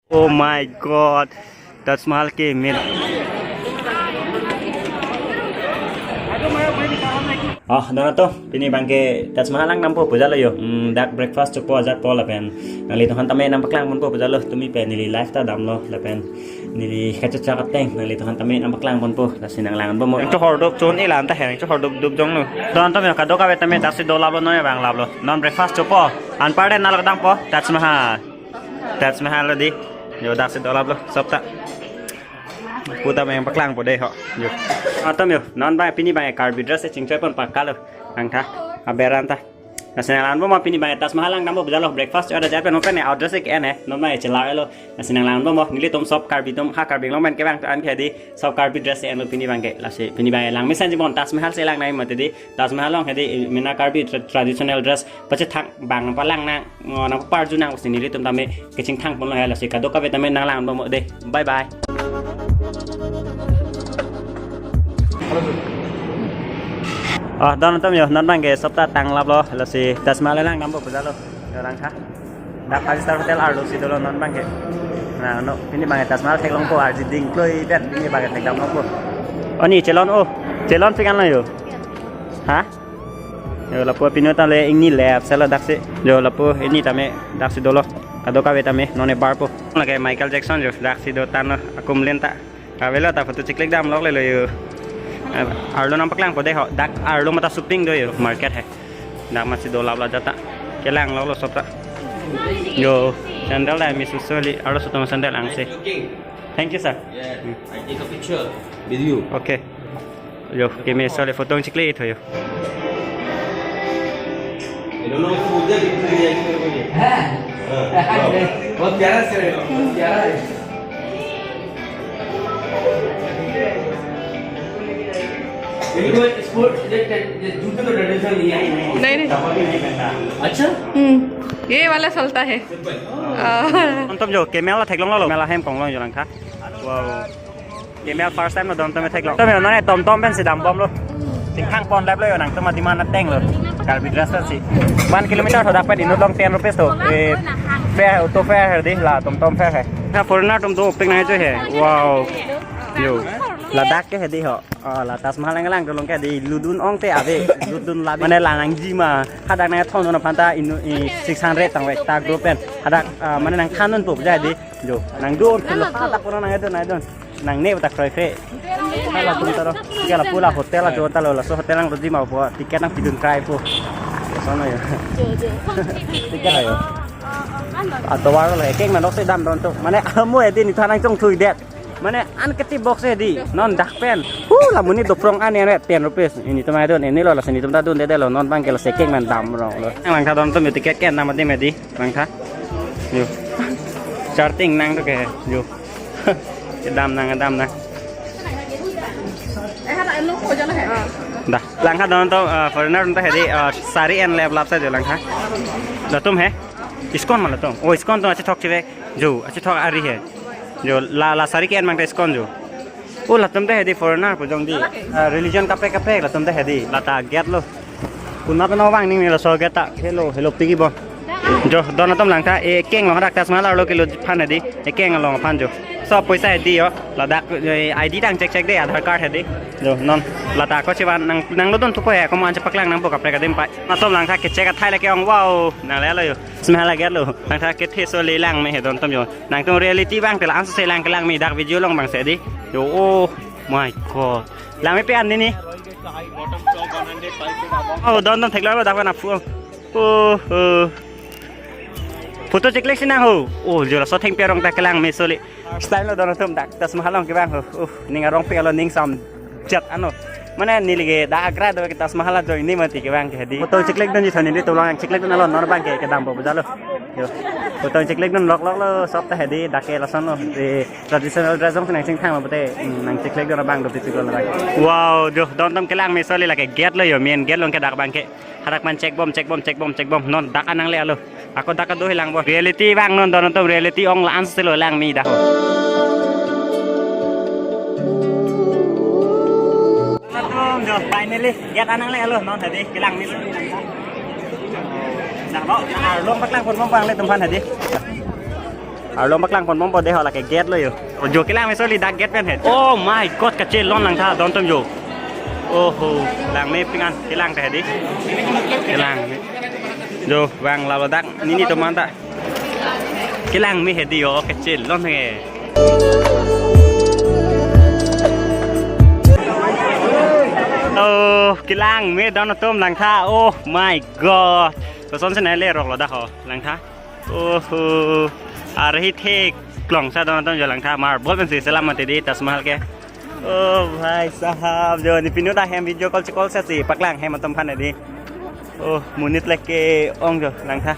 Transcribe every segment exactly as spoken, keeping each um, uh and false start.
Oh my God, Taj Mahal ke main. Oh, don atum, pini abangke Taj Mahal lang dampo pu jalo yo. Hmm, dak breakfast chopo ajat po lapen nanglitum aphan tame nangpaklang ponpo pu jalo, tumi pen neli live ta damlo lapen neli kachechak ateng nanglitum aphan tame nangpaklang ponpo. Lasi nanglang ponpo mo. Nangchohor duk chun ilan ta he, nangchohor duk duk jonglo. Don atum yo, kadokave tame daksi dolaplo, non abang laplo. Non breakfast chopo. Anpardet nalo dampo Taj Mahal. Taj Mahal lo di. Yo, daksi dolaplo sop ta. Pu tame nangpaklang po dei ho. Yo. Atum yo, non abang pini abang Karbi dress chingchoi pon pakalo. Langtha. Aberan ta. Lasi nanglang ponpo ma, pini abang Taj Mahal lang dampo pu jalo, breakfast order ajat pen open ne, out dress ke-en he. Non abang chelang lo. Lasi nanglang ponpo ma, nelitum sop Karbi atum, ha Karbi Anglong pen kevang atum ke di, sop Karbi dress enlo pini abangke. Lasi pini abang lang mesenji bon, Taj Mahal si lang nai mati di. Taj Mahal along he di, mena Karbi tra-, traditional dress pachethang abang palang nang, ngo nangparju nang pusi nelitum tame kachingthang ponlo he. Lasi kadokave tame nanglang ponpo mo dei. Bye bye. Oh, don atum yo, non abangke sop ta tanglaplo, lasi Taj Mahal lang dampo pu jalo. Yo, langtha. Dak five star hotel arlo si dolo non abangke. Nang no, pini abangke Taj Mahal theklongpo, arji ding kloi pen pini abangke thekdam longpo. Oni chelon o, chelon pik anlo yo. Ha? Yo, lapu pinu ta le ingni lep selo daksi. Yo, lapu ini tame daksi dolo. Kadokave tame non ebarpo. Lake Michael Jackson yo, daksi do tano akum lenta. Kavelo ta photo chiklik damlok lelo yo. Arlo nangpaklang po dei ho. Dak arlo mata shopping do yo, market he. Dak masi dolaplo ajat ta. Kelang loklo sop ta. Yo, sandal ta mi suso li, arloso atum sandal angse. Thank you, sir. Yeah, I take a picture with you. Okay. Yo, keme sole photo chiklik tho yo. ये दोनों को मुझे दिख रही है, इसको मुझे। हाँ। हाँ, वाह। बहुत प्यारा से है, बहुत प्यारा है। इनको स्पोर्ट्स, ये टे-, ये जूते तो ट्रेडिशनल नहीं है। नहीं, नहीं। चप्पल भी नहीं पहनता। अच्छा? हम्म, ये वाला चलता है। सिंपल। हाँ। Don atum yo, keme la theklonglo, mela hem konglong yo langtha. Wow. Keme first time lo don atum theklong. Atum yo, non ne tomtom pensi dambomlo. Chingthang ponleplo yo, nangtum ademand atenglo. Karbi dress pensi. One kilometer tho dak pen inut along ten rupees tho. Eh, fare, auto fare di la, tomtom fare he. Na foreigner atum dopik nangchoi he. Wow. Yo. Ladak ke he di ho. Oh, la Taj Mahal nanglang dolo ke di, ludun ong te ave, ludun la. Mane la nangji ma, hadak nangthondun aphan ta inu, i, six hundred tangve ta group pen. Hadak, ah, mane nangthandunpo pu jai di. Jo, nangdun, lo hadak kono nangdun, nangdun. Nangne ta kroikre. Hala tum taro. Ke lapu la hotel ajo ta lo, laso hotel nangdoji ma po, ticket nangpidun kraipo. Sono yo. Ticket ayo. Atovar lo, ekeng manok si dam don atum. Mane amo edi nithan nangchongthuidet. Mane an keti box he di, non dak pen. Hu, la monit doprong an yen ten rupees. Nelitum adon, neli lo, lasi nelitum ta dundedetlo, non abangke lasi ekeng man damronglo. Langtha don atum yo, ticket ke-en dam adim he di, langtha. Yo. Charting nang to ke, yo. Kedam nang, kedam nang. Dah, langtha don atum, eh, foreigner atum ta he di, eh, sari en le lap sa jo langtha. Latum he. ISKCON ma latum. Oh, ISKCON atum achethok chevek. Jo, achethok ari he. Jo, la, la sari ke-en abang ta ISKCON jo. Oh, latum ta he di foreigner pu jong di. Ah, religion kaprek kaprek latum ta he di. Lata gate lo. Kunma pen ovang ning laso gate ta. Hello, hello, pigi bo. Jo, don atum langtha, ekeng along dak Taj Mahal arlo kelo aphan he di. Ekeng along aphan jo. So, poisa he di yo. Ladak, eh, I D tang check check de, Aadhaar card he di. Jo, non. Lata ko chevan nang, nanglo don thupo he, komat chepaklang nangpo kaprek adim pai. Atum langtha ke check athai lake ong, wow. Nangle lo yo. Smell lake lo. Langtha kethe so le lang me he don atum yo. Nangtum reality abang te la-an si lang kelang me dak video along abang si di. Yo, oh my God. Lang me pe an ni ni. Oh, don atum theklonglo dak pen aphu. Oh, oh. Photo chiklik si nang ho. Oh, jo laso thengpi arong ta kelang me soli. First time lo don atum dak Taj Mahal along kevang ho. Uh, ning arong pik lo, ning sam jat ano. Mane neli ke dak Agra do ke Taj Mahal ajoine mati kevang ke he di. Photo chiklik dunji tho neli, tolong nangchiklik dunlo non abangke, kedampo pu jalo. Yo. Photo chiklik dun lokloklo, sop ta he di, dak ke lason lo. Di traditional dress jong nangchingthang lo pute, hmm, nangchiklik dun abang do pisi ko lo abang. Wow, jo don atum kelang me soli lake gate lo yo, main gate along ke dak abangke. Hadak man check bom, check bom, check bom, check bom. Non dak an nangle lo. Ako dak kedo hilang bo. Reality abang non don atum, reality ong la-an si lo lang me dak ho. Atum jo finally gate an nangle lo, non he di kelang me. Nah, mau, nah, long paklang pon bom abang le atum aphan he di. Arlo paklang ponbompo dei ho, lake gate lo jo. O jo, kelang me soli, dak gate pen he. Oh my God, kachelon langtha don atum jo. Oho, lang me pingan kelang ta he dei. Kelang me. Jo, vang lalo dak nini atum anta. Kelang me he dei jo, kachelon he. Oh, kelang me don atum langtha. Oh my God. Kosonsi nai lerok lo dak ho, langtha. Oho. Arhi thek klong sa don atum jo langtha, marble pensi selam mati dei Taj Mahal ke. Oh bhai sahab, jo ne pinu ta hem video call call sa si paklang hem atum aphan dei. Oh, monit lake ong jo langtha.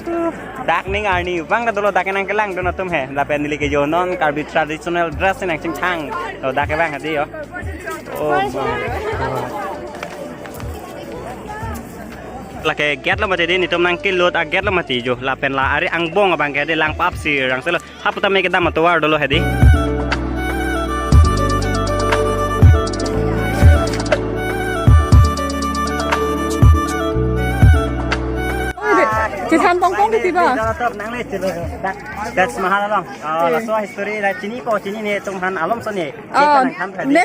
Uh, dak ning arni vang ta dolo, dak nangkelang don atum he. Lapen neli ke jo non Karbi traditional dress nangchingthang. Oh, dak kevang he dei jo. Oh my God. Lake gate lo mati dei, netum nangkelut a-gate lo mati jo. Lapen la ari angbong abang ke dei, lang pa-apsi rang selo. Hapu tame kedam atovar dolo he dei. Chethan pongpong titi ba? Nang le chelo dak Taj Mahal along. Ah, laso history la chinipo, chinine atum aphan alom soni. Ah,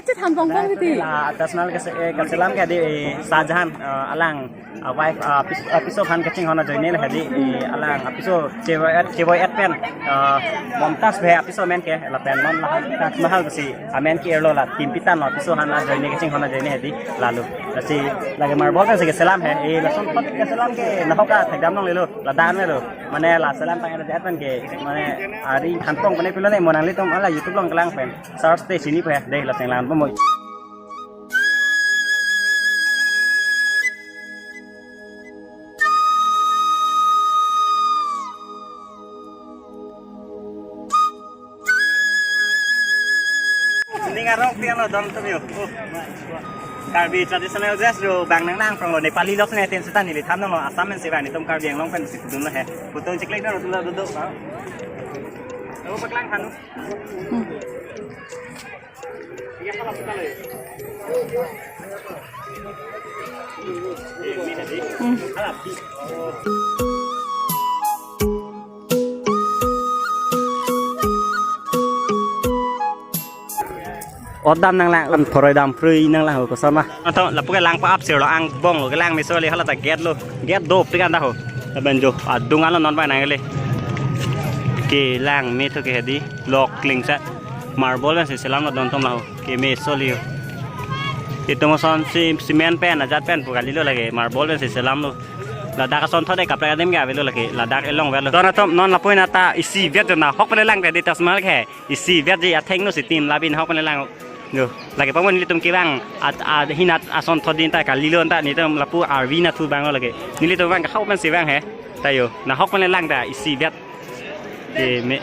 chethan pongpong titi. La Taj Mahal ke se-, eh, keselam ke dei, eh, Shah Jahan, eh, alang, ah, wife, ah, pis-, ah, piso aphan kachinghon ajoine le he dei, eh, alang, ah, piso chevoi-et, chevoi-et pen, ah, Mumtaz bhai apiso amen ke, lapen non la Taj Mahal si amen ke-er lo, la timpi tan lo, piso aphan ajoine kachinghon ajoine he dei, lalo. Lasi lake marble pensi keselam he, eh, lason thot keselam ke nahok ta thekdam longlelo, ladak me lo. Mane la selam tang-et pen ke, mane ari than pong pen pilo ne, mo nanglitum hala YouTube along kelang pen search te chinipo he dei, la chenglang bompo. Ning arong tiang lo don atum jo. Oh, Karbi traditional dress jo bang nanglang prong lo, Nepali lok sene ten setan neli than lo, Assam pensi bang, netum Karbi Anglong pensi pudun lo he. Photo chiklik don atum lo duduk. Oh, paklang hanu. Ot dam nanglang, an phoroi dam phrui nanglang ho koson ma. Ato lapu ke lang pa-apsi lo, angbong lo kelang me soli, hala ta gate lo. Gate do pik an ta ho. Lapen jo adung alo non pai nang le. Kelang me thu ke he dei. Lok kling sa. Marble pensi selam lo don atum la ho. Keme soli ho. Itum asonsi cement pen, ajat pen pu kalilo lake. Marble pensi selam lo. Ladak ason thot dei, kaprek adim ke avelo lake. Ladak elong avelo. Don atum non lapu nata isivet jo, nahok pen lang ta dei Taj Mahal ke. Isivet ji atheng no si tim labi nahok pen lang. Jo. Lake pamon nelitum kevang at, at hinat ason thot dei ta kalilo ta, netum lapu arvi nathu abang lo lake. Nelitum vang kahau pensi vang he. Ta jo, nahok pen lang ta isivet. Keme.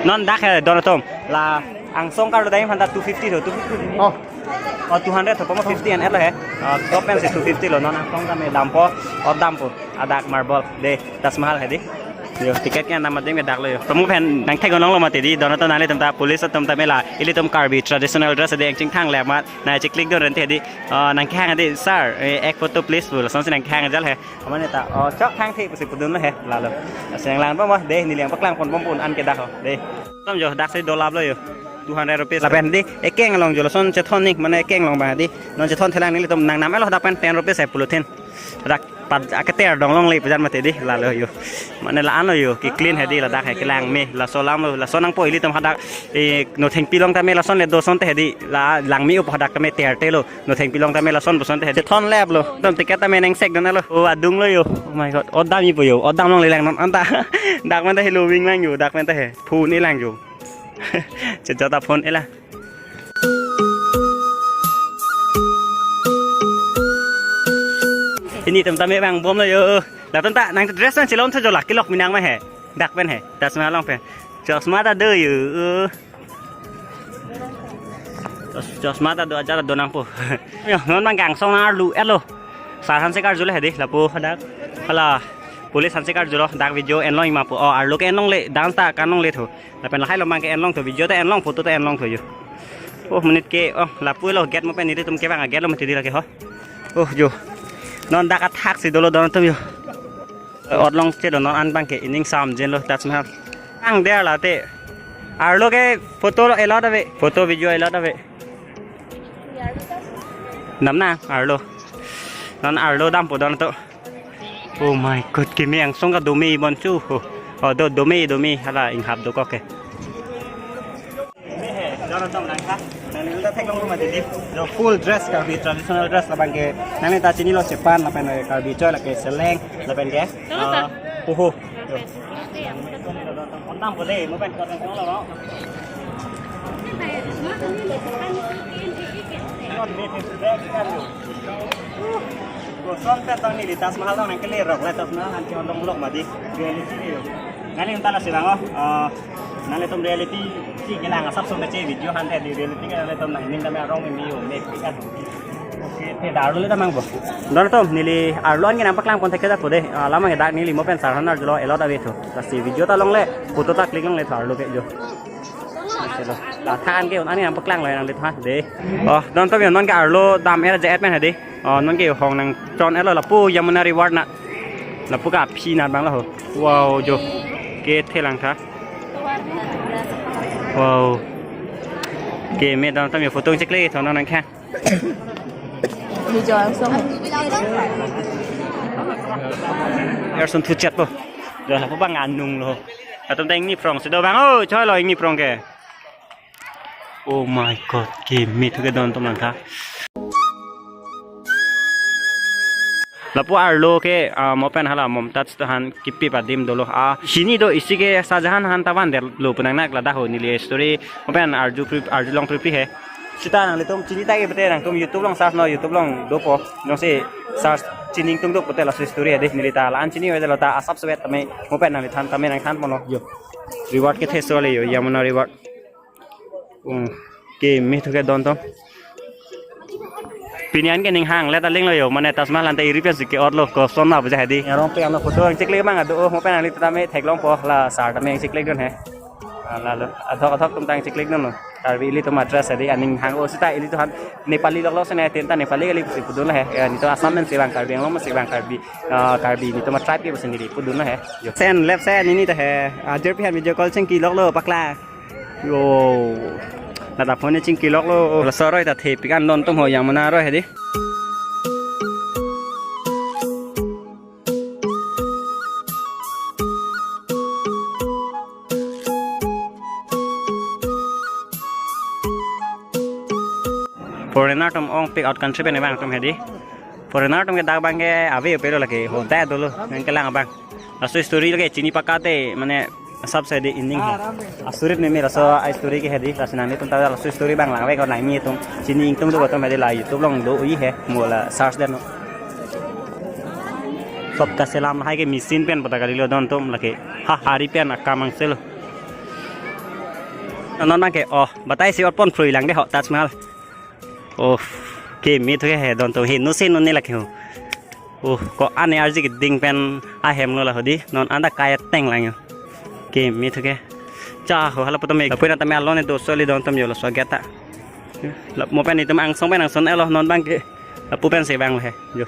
Non dak he don atum. La angsong karlo dai aphan ta two fifty tho, two fifty. Oh. Oh, two hundred tho, pamo fifty an et lo he. Oh, top pensi two fifty lo, non angsong tame dampo, ot dampo. Adak marble dei, Taj Mahal he dei. Jo, ticket ke anam adim ke dak lo jo. Pamo pen nangthek-ong lo mati dei, don atum nanglitum ta, police atum tame la ilitum Karbi traditional dress dei, nangchingthang le amat, nangchiklik don rente dei. Oh, nangkehang dei, "Sir, eh, ek photo please," pu lasonsi nangkehang ajal he. Mane ta, oh, chok thang thek pusi pudun lo he, lalo. Aseng lang bompo dei, neli paklang ponbompo an ke dak ho dei. Tom jo, dak si dolap lo jo. Two hundred rupees. Lapen dei, ekeng along jo lason chethon ning, mane ekeng along abang dei. Non chethon thelang, nelitum nangnam lo dak pen ten rupees he pulo thin. Dak pat aketer dong longle pu jan mati dei, lalo jo. Mane la-an lo jo, ke clean he dei, ladak he kelang me, laso alam lo, laso nangpo ilitum hadak, eh, nothengpi along tame lason le do ason te he dei, la lang me-up hadak tame terte lo. Nothengpi along tame lason puson te he dei. Chethon lap lo. Tom ticket tame nengsek don lo. Oh, adung lo jo. Oh my God. Ot dam-ipo jo. Ot dam longle lang non anta. Dak pen ta he lo wing lang jo. Dak pen ta he. Phone-i lang jo. Chejota phone-i lang. Pini tom tame vangbom lo jo. Latum ta nang dress nang chilom tho jo, lake lok mi nang ma he. Dak pen he. Taj Mahal along pen. Chosma ta do yo. Chos-, chosma ta do, ajat do nangpo. Yo, non bang angsong nang arlu etlo. Sar aphan si karjulo he di, lapu hadak. Hala, police aphan si karjulo, dak video enlong ma pu. Oh, arlo ke enlongle, dance ta kanlongle tho. Lapen lahai lo bang ke enlong tho, video ta enlong, photo ta enlong tho yo. Oh, minute ke, oh, lapu lo gate mo pen nelitum kevang a-gate lo mati di lake ho. Oh, yo. Non dak athak si dolo don atum yo. Ot along che do non an bang ke ining sam jen lo Taj Mahal. Ang der la te. Arlo ke photo allowed ave. Photo video allowed ave. Dam nang arlo. Non arlo dampo don to. Oh my God, keme angsong ka dome bon chu. Oh, oh, do dome dome hala inghap dokok ke. Don atum nang ha. Nangli ta theklong ma di. Jo full dress Karbi traditional dress labang ke. Nangli ta chinilo sepan lapen Karbi choi lake seleng lapen ke. Tolo ta? Ah, puhu. Kontang boleh, mo pen kontang lo. Koson pen tong neli Taj Mahal tong nangkele rok le Taj Mahal han ke undong lok ma di. Reality ni yo. Nangli unta la sirang oh. Ah, nanglitum reality si kelang asap sum che video han te di reality ke nanglitum nang ning dame arong mi yo me pikat. Okay, te arlo le damang bo. Don atum neli arlo an ke nangpaklang pon thek ke da po de. Ah, lama ke dak neli mo pen sar aphan arjulo allowed ave tho. Lasi video ta longle, photo ta click longle tho arlo ke jo. Chalo. La than ke un ani nangpaklang lo nangli tha de. Oh, don atum yo non ke arlo dam er je et pen he di. Oh, non ke hong nangchon etlo lapu Yamuna River na. Lapu ka phi na bang lo ho. Wow, jo. Kethe lang tha. Wow. Keme don atum yo photo chekle tho non nang kha. Ni jo angsong. Erson thu chat po. Jo lapu bang anung lo. Atum ta ingni phrong si do bang. Oh, choi lo ingni phrong ke. Oh my God, keme thu ke don atum lang tha. Lapu arlo ke, ah, mo pen hala Mumtaz ta han kipi adim dolo. Ah, chini do isi ke Shah Jahan han ta van der lo pu nang nak ladak ho neli story. Mo pen arju pri-, arjulong pripri he. Sita nanglitum chini ta ke bete nangtum YouTube along search non, YouTube along dopo. Jongsi search chini ingtung do pote laso story he di neli ta la-an chini ho de lo ta asap sowet tame mo pen nangli than tame nangthan ponlo yo. River kethe so le yo, Yamuna River. Um, keme thu ke don atum. Pini an ke ning hang le ta ling lo yo, mane Taj Mahal ante iri pen si ke-ot lo koson ma buja he di. Arong pen ano photo ang chekle bang ado, oh, mo pen nangli tame theklong po la sar tame ang chekle don he. Ah, lalo. Athok athok atum ta ang chekle don lo. Karbi ilitum a-dress he di aning hang o sita ilitum han Nepali lok lo sene tenta Nepali kali si pudun lo he. Ya, nelitum Assam men si bang Karbi Anglong si bang Karbi. Ah, Karbi nelitum a-tribe ke besi neli pudun lo he. Yo. Sen left sen ini ta he. Ah, jirpi han video call chengki lok lo paklang. Yo. Nata phone chingki lok lo. Laso aroi ta thepik an don atum ho Yamuna aroi he di. Foreigner atum ongpik out country pen vang atum he di. Foreigner atum ke dak bang ke ave pe lo lake ho ta dolo nangkelang abang. Laso story lake chini pakate mane asap si di ining he. Asurit meme laso a-story ke he di, lasi nanglitum ta laso story bang lang ave ko nangni atum. Chini ingtung do atum he di la YouTube along do-i he. Mo la search den non. Sob kaselam hai ke machine pen pada kali lo don atum lake. Ha, hari pen akam angselo. Non bang ke, oh, batai si ot pon phrui lang de ho Taj Mahal. Oh, keme thu ke he don atum he no se no ne lake ho. Oh, ko ane arji keding pen ahem lo la ho di. Non anda kaya teng lang yo. Keme thu ke. Cha ho hala pu tame. Lapu na tame alone do soli don atum yo laso gate ta. La mo pen itum angsong pen angsong etlo non bang ke. Lapu pen si vang lo he. Yo.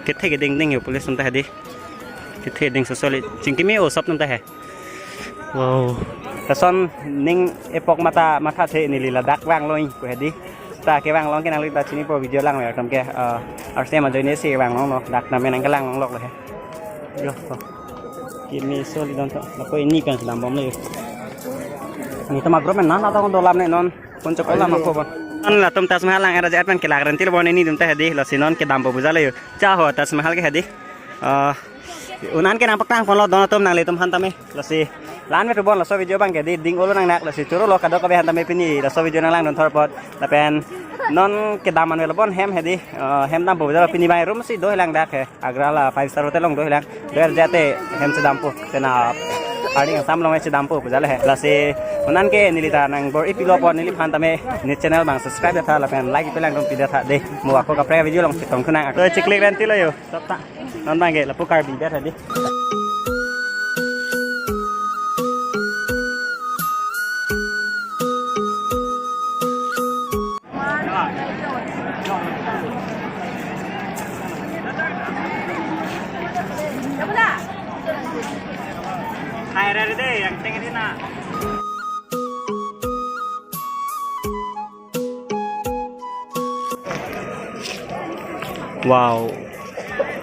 Kethe keding ding yo police atum ta he di. Kethe ding so soli. Chingki me o sop atum ta he. Wow. Lason ning epok mata matha the neli ladak vang lo ko he di. Ta kevang long ke nangli ta chini po video lang ya kam ke, eh, arse ma join si vang long lo. Dak name nangkelang long lok lo he. Yo. To. Keme soli don atum. Lapu ini pen sedang bom le. Nelitum a-group men nana tong dolam ne non. Pun chokol lam ako ba. An latum Taj Mahal lang era jat pen kelak rentil bon ini atum ta he di. Lasi non kedam po buja le yo. Cha ho Taj Mahal ke he di. Ah, un-an ke nangpaklang ponlo don atum nanglitum han tame. Lasi la-an me tu bon laso video bang ke di ding olo nang nak lasi choro lo kadokave han tame pini laso video nanglang don thor apot. Lapen Non kedam an avelo bon hem hedi, eh, hem dampo jalo, pini bang room si dolang dak he. Agra la five star hotel along dolang. Ber jate hem si dampo. Tena arni kangsam along si dampo jalo he. Lasi non ke neli ta nang bor-i pilo pon, neliphan tame ne channel bang subscribe tha lapen like pi lang dong pi tha de. Mo ako kaprek video along chetong thu nang. To chiklik renti lo yo. Stop ta. Non bang ke lapu Karbi ber hedi. Hai, re, re, de, yang tengah ini nak. Wow.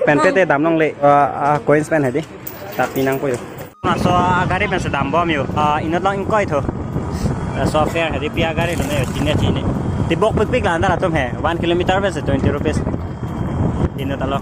Pen pete damlongle, ah, ah, coins pen hedi. Tapi nangpo yo. Laso agari pen si dambom yo. Ah, inut along ingkoi tho. Laso fare hedi pi agari lo ne yo, chini chini. Tibok pikpik la anta latum he. One kilometer pen si twenty rupees. Inut along.